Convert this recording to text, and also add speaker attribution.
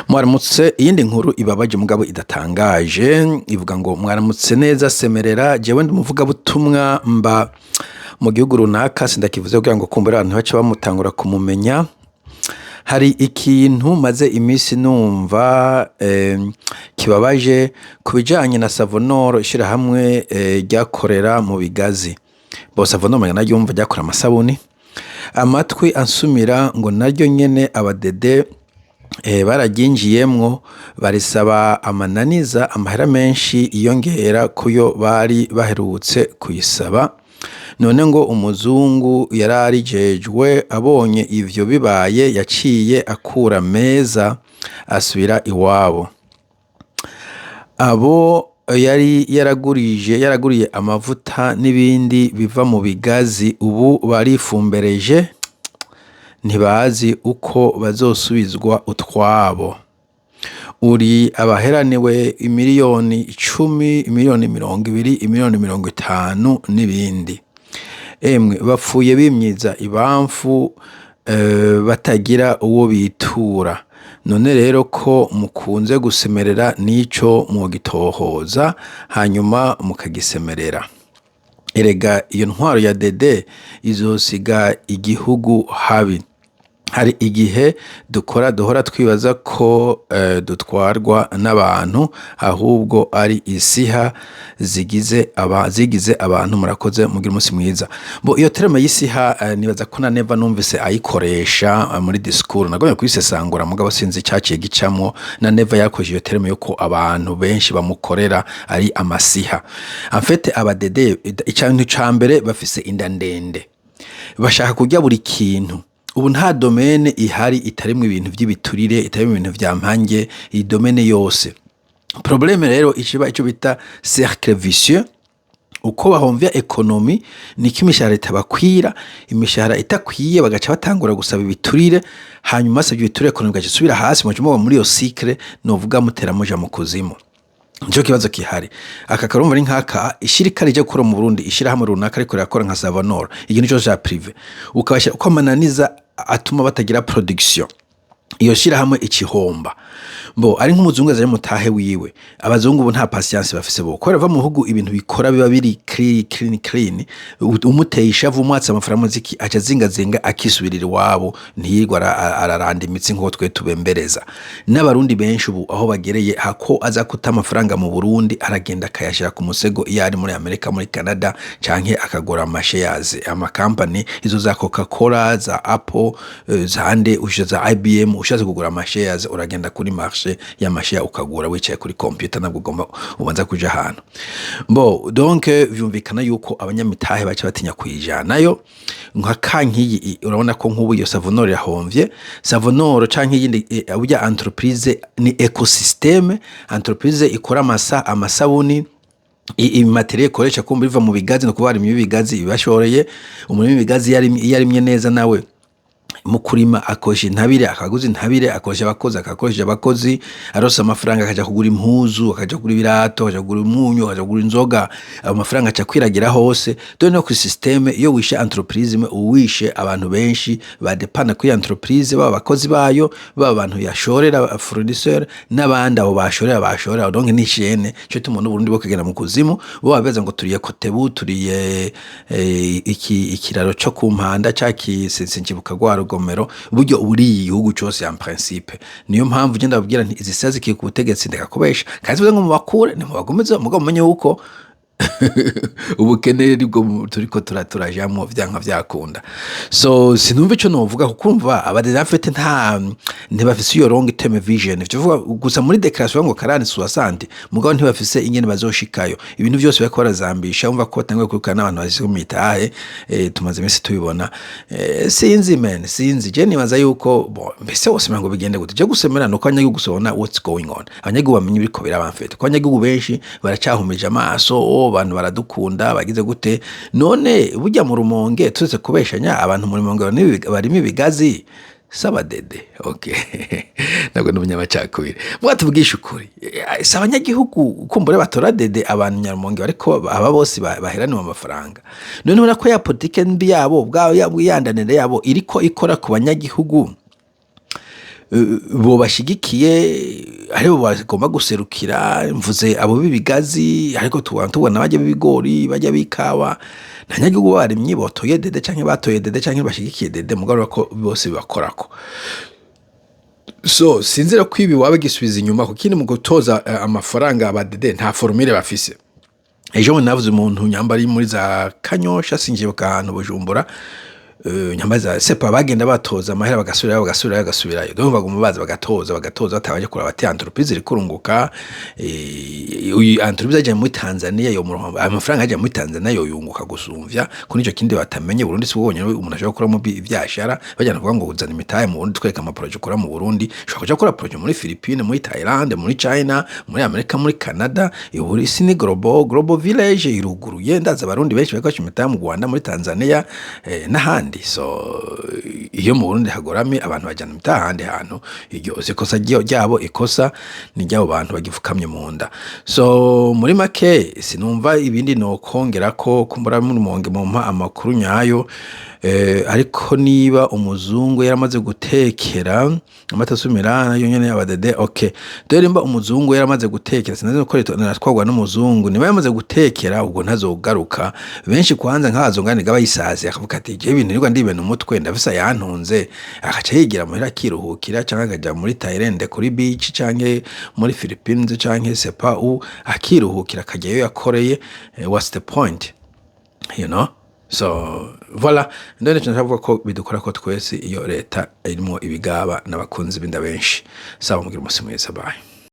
Speaker 1: Mwaramutse. Iyindi nkuru ibabaje mugabo idatangaje ivuga ngo: "Mwaramutse neza Semerera, jewe ndi umuvugabutumwa, mba mu gihugu runaka, sindakivuze kugira ngo kumbura abantu bace bamutangura kumumenya. Hari ikintu maze iminsi numva kibabaje ku bijanye na Savonoro, ishirahamwe ryakorera mu bigazi." Bo Savonoro menga naryumva, ryakora amasabuni. "Amatwi ansumira ngo naryo nyene abadede bararyinjiyemwo, barisaba amananiza, amahera menshi yiyongera kuyo bari baherutse kuyisaba. None ngo umuzungu yararijejwe abonye ivyo bibaye yaciye akura meza asubira iwabo. Abo yari yaragurije, yaraguriye amavuta n'ibindi biva mu bigazi, ubu barifumbereje, ntibazi uko bazosubizwa utwabo. Uri abaheraniwe imiliyoni 10, imiliyoni 20, imiliyoni 50 n'ibindi. Emwe bapfuye bimyiza ibamfu, batagira uwo bitura. None rero ko mukunze gusemerera, n'ico mwogitohoza hanyuma mukagisemerera. Erega iyo ntwaro ya dede izosiga igihugu habi. Hari igihe dukora duhora twibaza ko dutwarwa n'abantu, ahubwo ari isiha zigize abantu. Murakoze, mugire umunsi mwiza." Bo iyo terme y'isiha, nibaza ko na Neva numvise ayikoresha muri discours. Nagomye kuyisesangura mugabo sinzi icaciye gicamwo. Na Neva yakoresheje iyo terme yuko abantu benshi bamukorera ari amasiha. En fait, abadede, ikintu ca mbere, bafise inda ndende, bashaka kurya buri kintu. Ubu nta domaine ihari itarimwo ibintu vy'ibiturire, itarimwo ibintu vya mpange, iyi domaine yose. Problème rero ikiba ico bita cercle vicieux. Uko bahomvya économie, niko imishahara itabakwira. Imishahara itakwiye, bagaca batangura gusaba ibiturire. Hanyuma basavye ibiturire, économie igaca isubira hasi, muca muba muri iyo cycle novuga mutera muja mu kuzimu. Nico kibazo kihari. Aka karumva ni nkaka ishirika rije gukora mu Burundi, ishirahamwe runaka ariko rirakora nka Savonor, ikintu cose ca privé, ukabasha uko amananiza atuma batagira production, iyo shirahamwe ikihomba. Bo ari nk'umuzungu azanye mutahe wiwe. Abazungu ubu nta patience bafise, bo kubera bava mu bihugu ibintu bikora biba biri clean, clean, clean. Umuteye ishavu, umwatse amafaranga muziki, aca azingazinga akisubirira iwabo, ntiyirwa araranda imitsi nk'uko twe tubembereza. N'abarundi benshi ubu aho bagereye, hako aza kuta amafaranga mu Burundi, aragenda akayashira ku musego iyo ari muri Amerika, muri Canada, canke akagura amashares, amakampani, izo za Coca Cola, za Apple, za nde, usha za IBM. Ushatse kugura amashares, uragenda kuri marché y'amashare ukagura wicaye kuri computer, ntabwo ugomba ubanza kuja ahantu. Bo donc vyumvikana yuko abanyamitahe baca batinya kuyijanayo. Nka kankiyi, urabona ko nk'ubu iyo Savonor irahomvye. Savonor canke iyindi, burya entreprise ni écosystème. Entreprise ikora amasabuni, imatériel ikoresha kumva biva mu bigazi, no kuba harimye ibigazi ibashoreye umurima w'ibigazi. Iyo yarimye neza, nawe mu kurima akoresha intabire, akaguza intabire, akoresha abakozi, akakoresha abakozi, aronse amafaranga akaja kugura impuzu, akaja kugura ibirato, akaja kugura umunyu, akaja kugura inzoga. Ayo mafaranga aca kwiragira hose. Dore no ku système, iyo wishe entreprise imwe, uwishe abantu benshi badepanda kuri entreprise, baba abakozi bayo, baba abantu yashorera, fournisseur, n'abandi abo bashorera. Donc ni chaîne. Cyo tuma n'Uburundi bwo kugenda mu kuzimu. Bo babeza ngo turiye Kotebu, turiye iki ikiraro cyo ku Mpanda, ca kisinkibuka rwa rugomero, buryo buriye igihugu cose en principe. Niyo mpamvu ngenda babwira nti izi siya zikiye ku butegetsi, ndakakubesha kandi bivuze ngo mubakure ntimubagomeze, mugabo mumenye yuko ubukene nibwo turiko turajamwo vyanka vyakunda. So sinumva ico novuga, kuko urumva abadede nta ntibafise iyo long term vision. Ivyo vuga gusa muri déclaration ngo 40-60, mugabo ntibafise ingene bazoshikayo. Ibintu vyose bariko barazambisha. Umva ko batanguye kwirukana n'abantu bashyize mu mitahe, tumaze iminsi tubibona. Sinzi men, sinzi. Je nibaza yuko bo mbese wose ngo bigende gute. Je gusemera nuko abanyagihugu gusa what's going on, abanyagihugu bamenye ibiriko biraba. En fait, ko abanyagihugu benshi baracahumije amaso: "Oh, abantu baradukunda, bagize gute?" None burya mu Rumonge, turetse kubeshanya, abantu mu Rumonge barimo ibigazi sabadede? Okay, ntabwo n'umunyamacakubiri, mwatubwisha ukuri. Si abanyagihugu kumbure batora dede, abantu Nyarumonge bariko aba bose baheraniwe amafaranga. None ubona ko ya politike mbi yabo, bwa yandanire yabo iriko ikora ku banyagihugu. Bo bashigikiye aribo bagomba guserukira. Mvuze abo b'ibigazi, ariko tubona tubona bajya b'ibigori, bajya b'ikawa, nta nyagihugu b'abarimyi botoye DD canke batoye DD canke bashigikiye DD, mugabo ko bose bibakorako. So sinzira ko ibi waba gisubiza inyuma, kuko mu gutoza amafaranga aba DD nta formule bafise. Ejo bundi navuze umuntu nyamba ari muri za Kanyosha, sinjibuka ahantu Bujumbura, nyamba za sepa, bagenda batoza amahera, bagasubirayo, bagasubirayo, bagasubirayo. Donc baguma baza bagatoza, bagatoza, batabanje kuraba ati entreprise iri kurunguka. Uyu entreprise aje muri Tanzania, yo murongo amafaranga aje muri Tanzania yo yunguka gusumvya ko nico kindi batamenye. Burundi si bwonyene umuntu ashobora gukuramo ivyashara. Bajyana kuvuga ngo uzana imitahe mu Burundi, twereka ama projet ukora mu Burundi. Ushobora kuja gukora projet muri Philippines, muri Thailand, muri China, muri Amerika, muri Canada. Ubu isi ni global village, iruguruye. Ndaza Abarundi benshi bariko baca imitahe mu Rwanda, muri Tanzania, n'ahandi. So iyo mu Burundi hagoramye, abantu bajyana imitahe ahandi hantu. Iryo si ikosa ryabo, ikosa ni ry'abo bantu bagifukamye mu nda. So muri make sinumva ibindi nokongera ko kumbura muri monge mumpa amakuru nyayo. Ariko niba umuzungu yaramaze gutekera amata asumira nayo nyene abadede, okay. Dore nimba umuzungu yaramaze gutekera, sinazi ko leta natwagwa n'umuzungu, niba yamaze gutekera ubwo ntazogaruka. Benshi kwanza nk'abazungu bayisazi, akavuga ati: "Je ibintu nirwa ndibena umutwe, ndafise yantunze", akaca yigira muhira akiruhukira, canke akaja muri Thailand kuri beach, canke muri Philippines, canke sepa u akiruhukira, akajyayo yakoreye. What's the point? So voilà, ndone ndavuga ko bidukora ko twese iyo leta irimo ibigaba n'abakunzi b'inda benshi. Saba mugira umunsi mwiza, bye.